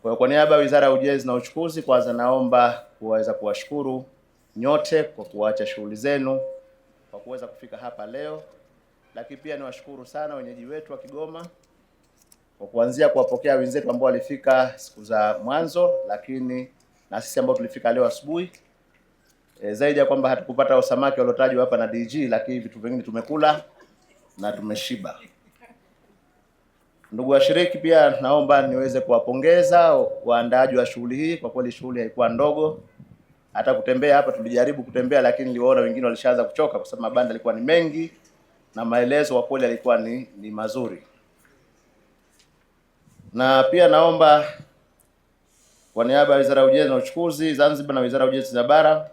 Kwa hiyo kwa niaba ya Wizara ya Ujenzi na Uchukuzi, kwanza naomba kuweza kuwashukuru nyote kwa kuacha shughuli zenu kwa kuweza kufika hapa leo, lakini pia niwashukuru sana wenyeji wetu wa Kigoma kwa kuanzia kuwapokea wenzetu ambao walifika siku za mwanzo, lakini na sisi ambao tulifika leo asubuhi. Zaidi ya kwamba hatukupata samaki waliotajwa hapa na DG, lakini vitu vingine tumekula na tumeshiba. Ndugu washiriki, pia naomba niweze kuwapongeza waandaaji wa shughuli hii. Kwa kweli shughuli haikuwa ndogo. Hata kutembea hapa tulijaribu kutembea, lakini niliwaona wengine walishaanza kuchoka kwa sababu mabanda yalikuwa ni mengi na maelezo kwa kweli yalikuwa ni mazuri. Na pia naomba kwa niaba ya Wizara ya Ujenzi na Uchukuzi Zanzibar na Wizara ya Ujenzi za Bara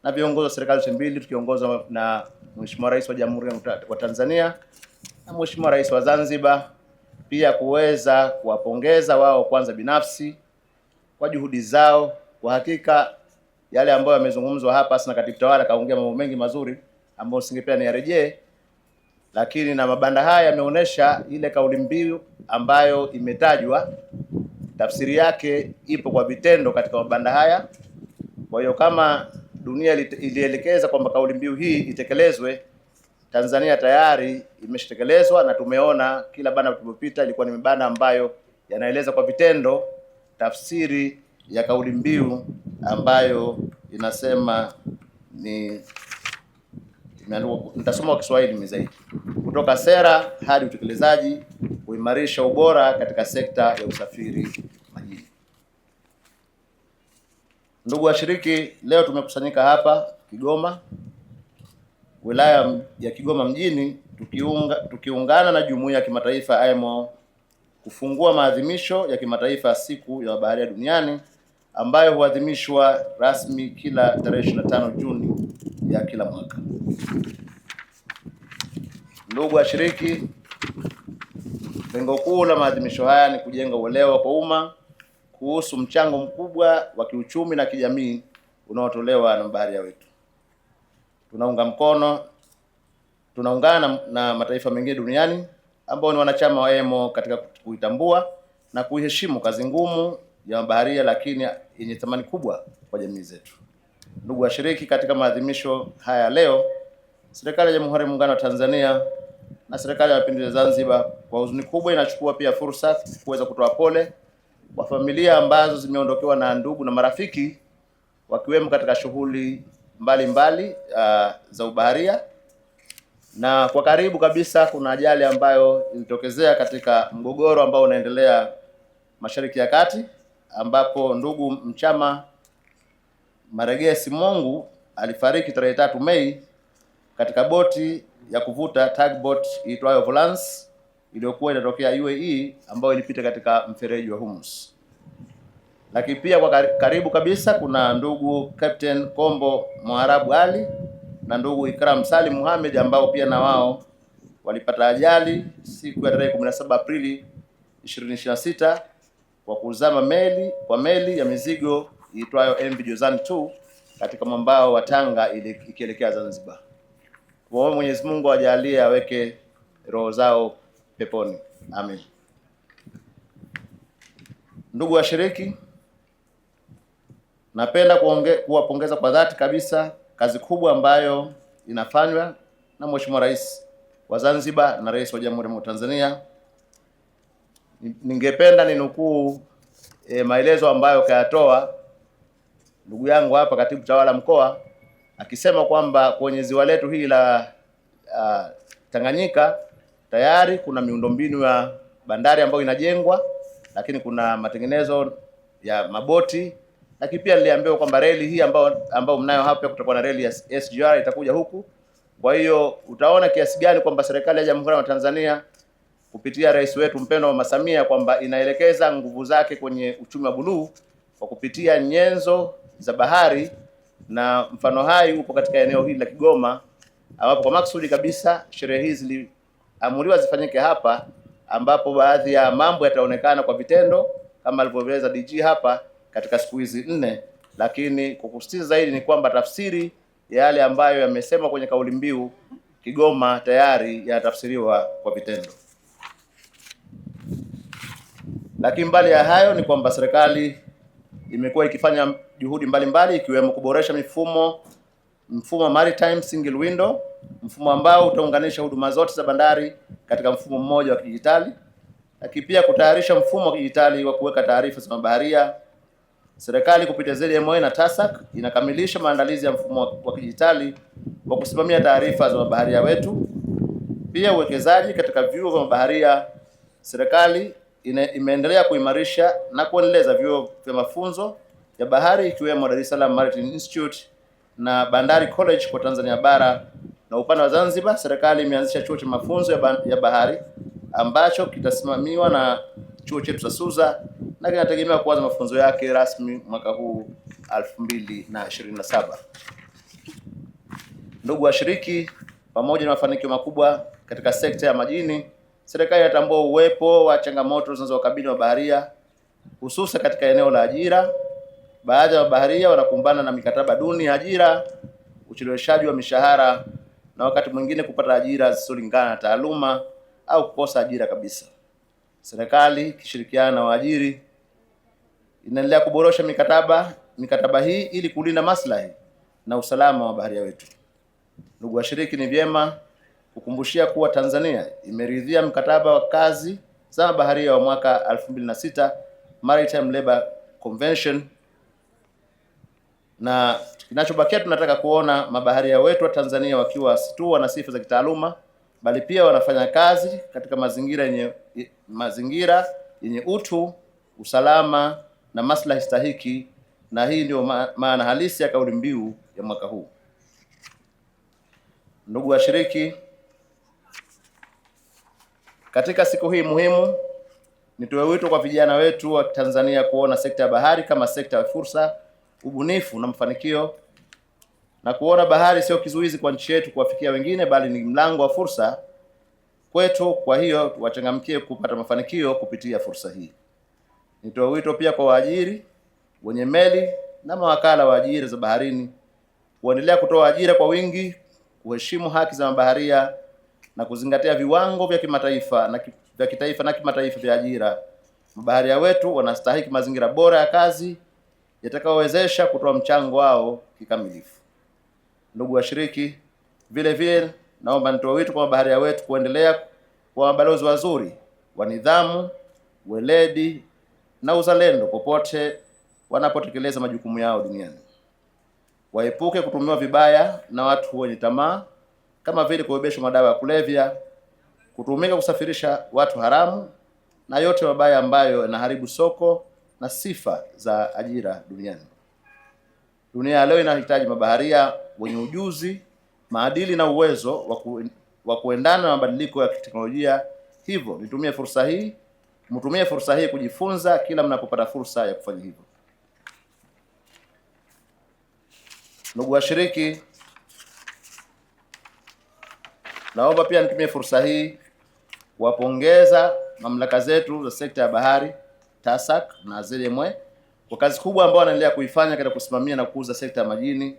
na viongozi wa serikali zote mbili tukiongozwa na Mheshimiwa Rais wa Jamhuri wa Tanzania na Mheshimiwa Rais wa Zanzibar, pia kuweza kuwapongeza wao kwanza binafsi kwa juhudi zao. Kwa hakika yale ambayo yamezungumzwa hapa, sana katibu tawala kaongea mambo mengi mazuri ambayo singependa niyarejee, lakini na mabanda haya yameonesha ile kauli mbiu ambayo imetajwa, tafsiri yake ipo kwa vitendo katika mabanda haya. Kwa hiyo kama dunia ilielekeza kwamba kauli mbiu hii itekelezwe, Tanzania tayari imeshatekelezwa na tumeona kila banda tulipopita ilikuwa ni mabanda ambayo yanaeleza kwa vitendo tafsiri ya kauli mbiu ambayo inasema ni imeandikwa, nitasoma kwa Kiswahili zaidi: kutoka sera hadi utekelezaji, kuimarisha ubora katika sekta ya usafiri majini. Ndugu washiriki, leo tumekusanyika hapa Kigoma, wilaya ya Kigoma mjini, tukiungana na jumuiya ya kimataifa IMO kufungua maadhimisho ya kimataifa siku ya mabaharia duniani ambayo huadhimishwa rasmi kila tarehe 25 Juni ya kila mwaka. Ndugu washiriki, lengo kuu la maadhimisho haya ni kujenga uelewa kwa umma kuhusu mchango mkubwa wa kiuchumi na kijamii unaotolewa na mabaharia wetu. Tunaungana na mataifa mengine duniani ambao ni wanachama wa IMO katika kuitambua na kuiheshimu kazi ngumu ya mabaharia, lakini yenye thamani kubwa kwa jamii zetu. Ndugu washiriki, katika maadhimisho haya leo, serikali ya Jamhuri ya Muungano wa Tanzania na serikali ya Mapinduzi ya Zanzibar kwa huzuni kubwa inachukua pia fursa kuweza kutoa pole kwa familia ambazo zimeondokewa na ndugu na marafiki wakiwemo katika shughuli mbalimbali za ubaharia. Na kwa karibu kabisa kuna ajali ambayo ilitokezea katika mgogoro ambao unaendelea Mashariki ya Kati, ambapo ndugu Mchama Maregesi Mongu alifariki tarehe 3 Mei katika boti ya kuvuta tugboat iitwayo Volance iliyokuwa inatokea UAE ambayo ilipita katika mfereji wa Hormuz. Lakini pia kwa karibu kabisa kuna ndugu Captain Kombo Mwarabu Ali na ndugu Ikram Salim Muhammad ambao pia na wao walipata ajali siku ya tarehe 17 Aprili 2026 kwa kuzama meli ya mizigo iitwayo MV Jozani 2 katika mwambao wa Tanga ikielekea Zanzibar. Kwa Mwenyezi Mungu ajalie aweke roho zao peponi. Amin. Ndugu washiriki, napenda kuwapongeza kwa dhati kabisa kazi kubwa ambayo inafanywa na Mheshimiwa Rais wa Zanzibar na Rais wa Jamhuri ya Tanzania. Ningependa ninukuu maelezo ambayo kayatoa ndugu yangu hapa katibu tawala mkoa akisema kwamba kwenye ziwa letu hili la Tanganyika tayari kuna miundombinu ya bandari ambayo inajengwa, lakini kuna matengenezo ya maboti, lakini pia niliambiwa kwamba reli hii ambayo mnayo hapa, kutakuwa na reli ya SGR itakuja huku. Kwa hiyo utaona kiasi gani kwamba serikali ya Jamhuri ya Tanzania kupitia rais wetu mpendwa Mama Samia kwamba inaelekeza nguvu zake kwenye uchumi wa buluu kwa kupitia nyenzo za bahari, na mfano hai upo katika eneo hili la Kigoma ambapo kwa maksudi kabisa sherehe hizi ziliamuriwa zifanyike hapa, ambapo baadhi ya mambo yataonekana kwa vitendo kama alivyoeleza DG hapa katika siku hizi 4. Lakini kwa kusisitiza zaidi ni kwamba tafsiri ya yale ambayo yamesema kwenye kauli mbiu Kigoma tayari yanatafsiriwa kwa vitendo. Lakini mbali ya hayo ni kwamba serikali imekuwa ikifanya juhudi mbalimbali ikiwemo kuboresha mfumo wa Maritime Single Window, mfumo ambao utaunganisha huduma zote za bandari katika mfumo mmoja wa kidijitali, lakini pia kutayarisha mfumo wa kidijitali wa kuweka taarifa za mabaharia. Serikali kupitia ZMA na TASAC inakamilisha maandalizi ya mfumo wa kidijitali wa kusimamia taarifa za mabaharia wetu. Pia uwekezaji katika vyuo vya mabaharia, serikali imeendelea kuimarisha na kuendeleza vyuo vya mafunzo ya bahari ikiwemo Dar es Salaam Maritime Institute na Bandari College kwa Tanzania bara, na upande wa Zanzibar serikali imeanzisha chuo cha mafunzo ya bahari ambacho kitasimamiwa na chuo chetu cha Suza na kinategemea kuanza mafunzo yake rasmi mwaka huu 2027. Ndugu washiriki, pamoja na mafanikio makubwa katika sekta ya majini, serikali inatambua uwepo wa changamoto zinazowakabili mabaharia hususa katika eneo la ajira. Baadhi ya mabaharia wanakumbana na mikataba duni ya ajira, ucheleweshaji wa mishahara na wakati mwingine kupata ajira zisizolingana na taaluma au kukosa ajira kabisa. Serikali ikishirikiana na waajiri inaendelea kuboresha mikataba hii ili kulinda maslahi na usalama wa baharia wetu. Ndugu washiriki, ni vyema kukumbushia kuwa Tanzania imeridhia mkataba wa kazi za mabaharia wa mwaka 2006 Maritime Labour Convention, na kinachobakia tunataka kuona mabaharia wetu wa Tanzania wakiwa si tu wana sifa za kitaaluma bali pia wanafanya kazi katika mazingira yenye utu, usalama na maslahi stahiki, na hii ndio maana halisi ya kauli mbiu ya mwaka huu. Ndugu washiriki, katika siku hii muhimu nitoe wito kwa vijana wetu wa Tanzania kuona sekta ya bahari kama sekta ya fursa, ubunifu na mafanikio, na kuona bahari sio kizuizi kwa nchi yetu kuwafikia wengine, bali ni mlango wa fursa kwetu. Kwa hiyo wachangamkie kupata mafanikio kupitia fursa hii. Nitoe wito pia kwa waajiri wenye meli na mawakala wa ajira za baharini kuendelea kutoa ajira kwa wingi, kuheshimu haki za mabaharia na kuzingatia viwango vya kimataifa na vya kitaifa na kimataifa vya ajira. Mabaharia wetu wanastahiki mazingira bora ya kazi yatakayowezesha kutoa mchango wao kikamilifu. Ndugu washiriki, vile vile naomba nitoe wito kwa mabaharia wetu kuendelea kuwa mabalozi wazuri wa nidhamu, weledi na uzalendo popote wanapotekeleza majukumu yao duniani. Waepuke kutumiwa vibaya na watu wenye tamaa kama vile kubebeshwa madawa ya kulevya, kutumika kusafirisha watu haramu na yote mabaya ambayo yanaharibu soko na sifa za ajira duniani. Dunia ya leo inahitaji mabaharia wenye ujuzi, maadili na uwezo wa kuendana na mabadiliko ya teknolojia. Hivyo mtumie fursa hii kujifunza kila mnapopata fursa ya kufanya hivyo. Ndugu washiriki, naomba pia nitumie fursa hii kuwapongeza mamlaka zetu za sekta ya bahari TASAC na ZMA kwa kazi kubwa ambayo wanaendelea kuifanya katika kusimamia na kukuza sekta ya majini.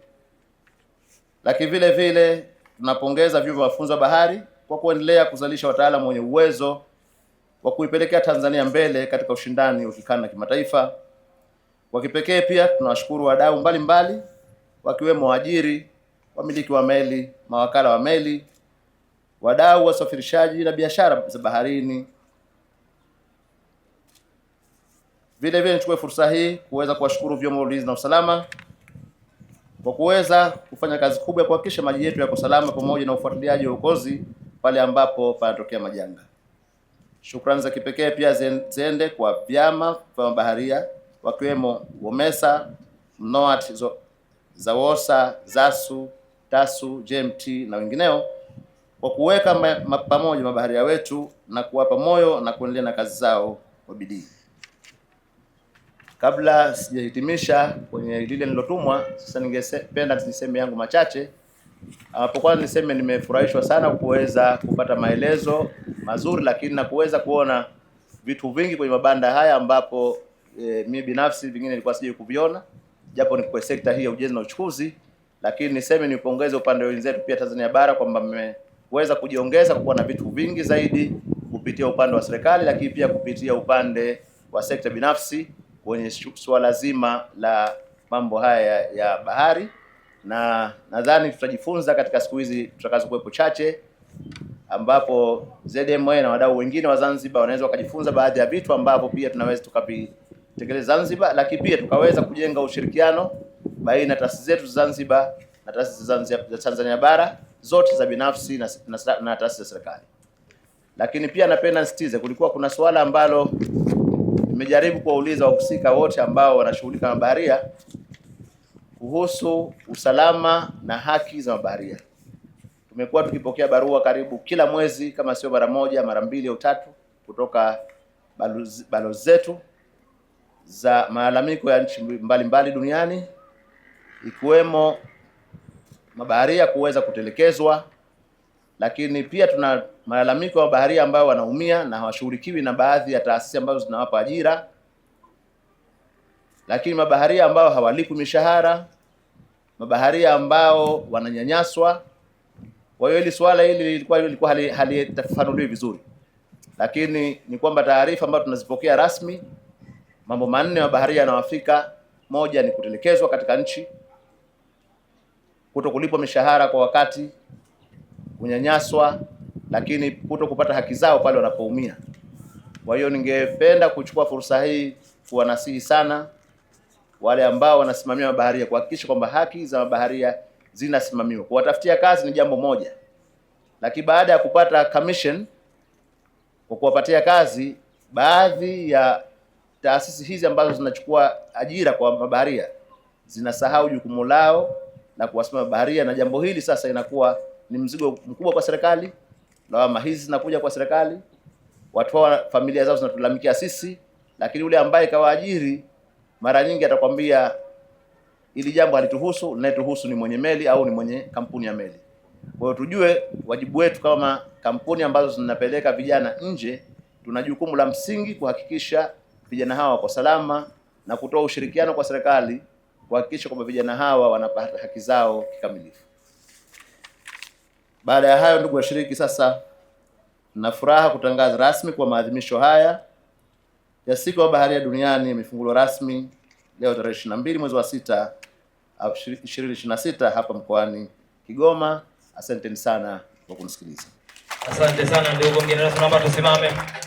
Lakini vile vile tunapongeza vyuo vya mafunzo ya bahari kwa kuendelea kuzalisha wataalamu wenye uwezo wa kuipelekea Tanzania mbele katika ushindani wa kikanda na kimataifa. Kwa kipekee pia tunawashukuru wadau mbalimbali wakiwemo waajiri, wamiliki wa meli, mawakala wa meli, wadau wa usafirishaji na biashara za baharini. Vile vile nichukue fursa hii kuweza kuwashukuru vyombo vya ulinzi na usalama kwa kuweza kufanya kazi kubwa ya kuhakikisha maji yetu yako salama pamoja na ufuatiliaji wa uokozi pale ambapo panatokea majanga. Shukrani za kipekee pia ziende kwa vyama vya mabaharia wakiwemo WOMESA, MNOAT, ZAWOSA, ZASU, TASU, JMT na wengineo kwa kuweka pamoja mabaharia wetu na kuwapa moyo na kuendelea na kazi zao kwa bidii. Kabla sijahitimisha kwenye lile nilotumwa, sasa ningependa niseme yangu machache. Hapo kwanza niseme nimefurahishwa sana kuweza kupata maelezo mazuri, lakini na kuweza kuona vitu vingi kwenye mabanda haya ambapo mimi binafsi vingine nilikuwa sijui kuviona, japo ni kwa sekta hii ya ujenzi na uchukuzi. Lakini niseme nipongeze upande wenzetu pia Tanzania bara kwamba mmeweza kujiongeza kwa kuwa na vitu vingi zaidi kupitia upande wa serikali, lakini pia kupitia upande wa sekta binafsi kwenye suala zima la mambo haya ya bahari, na nadhani tutajifunza katika siku hizi tutakazokuwepo chache, ambapo ZMA na wadau wengine wa Zanzibar wanaweza wakajifunza baadhi ya vitu ambavyo pia tunaweza tukavitekeleza Zanzibar, lakini pia tukaweza kujenga ushirikiano baina ya taasisi zetu Zanzibar na taasisi za Tanzania bara zote za binafsi na taasisi za serikali. Lakini pia napenda nisisitize, kulikuwa kuna suala ambalo nimejaribu kuwauliza wahusika wote ambao wanashughulika na mabaharia kuhusu usalama na haki za mabaharia. Tumekuwa tukipokea barua karibu kila mwezi, kama sio mara moja, mara mbili au tatu, kutoka balozi zetu za malalamiko ya nchi mbalimbali duniani, ikiwemo mabaharia kuweza kutelekezwa, lakini pia tuna malalamiko ya mabaharia ambao wanaumia na hawashughulikiwi na baadhi ya taasisi ambazo zinawapa ajira, lakini mabaharia ambao hawalipwi mishahara, mabaharia ambao wananyanyaswa. Kwa hiyo hili swala hili lilikuwa halitafafanuliwi vizuri, lakini ni kwamba taarifa ambazo tunazipokea rasmi, mambo manne mabaharia yanawafika. Moja ni kutelekezwa katika nchi, kutokulipwa mishahara kwa wakati, kunyanyaswa, lakini kuto kupata haki zao pale wanapoumia. Kwa hiyo ningependa kuchukua fursa hii kuwanasihi sana wale ambao wanasimamia mabaharia kuhakikisha kwamba haki za mabaharia zinasimamiwa. Kuwatafutia kazi ni jambo moja, lakini baada ya kupata commission kwa kuwapatia kazi, baadhi ya taasisi hizi ambazo zinachukua ajira kwa mabaharia zinasahau jukumu lao la kuwasimamia mabaharia, na jambo hili sasa inakuwa ni mzigo mkubwa kwa serikali. Lawama hizi zinakuja kwa serikali, watu hao familia zao zinatulalamikia sisi, lakini yule ambaye kawaajiri mara nyingi atakwambia ili jambo halituhusu, linalotuhusu ni mwenye meli au ni mwenye kampuni ya meli. Kwa hiyo tujue wajibu wetu kama kampuni ambazo zinapeleka vijana nje, tuna jukumu la msingi kuhakikisha vijana hawa wako salama na kutoa ushirikiano kwa serikali kuhakikisha kwamba vijana hawa wanapata haki zao kikamilifu. Baada ya hayo, ndugu washiriki, sasa nina furaha kutangaza rasmi kwa maadhimisho haya ya siku ya baharia duniani yamefunguliwa rasmi leo tarehe 22 mwezi wa 6 2026 hapa mkoani Kigoma. Asanteni sana kwa kunisikiliza. Asante sana ndugu mgeni rasmi, naomba tusimame.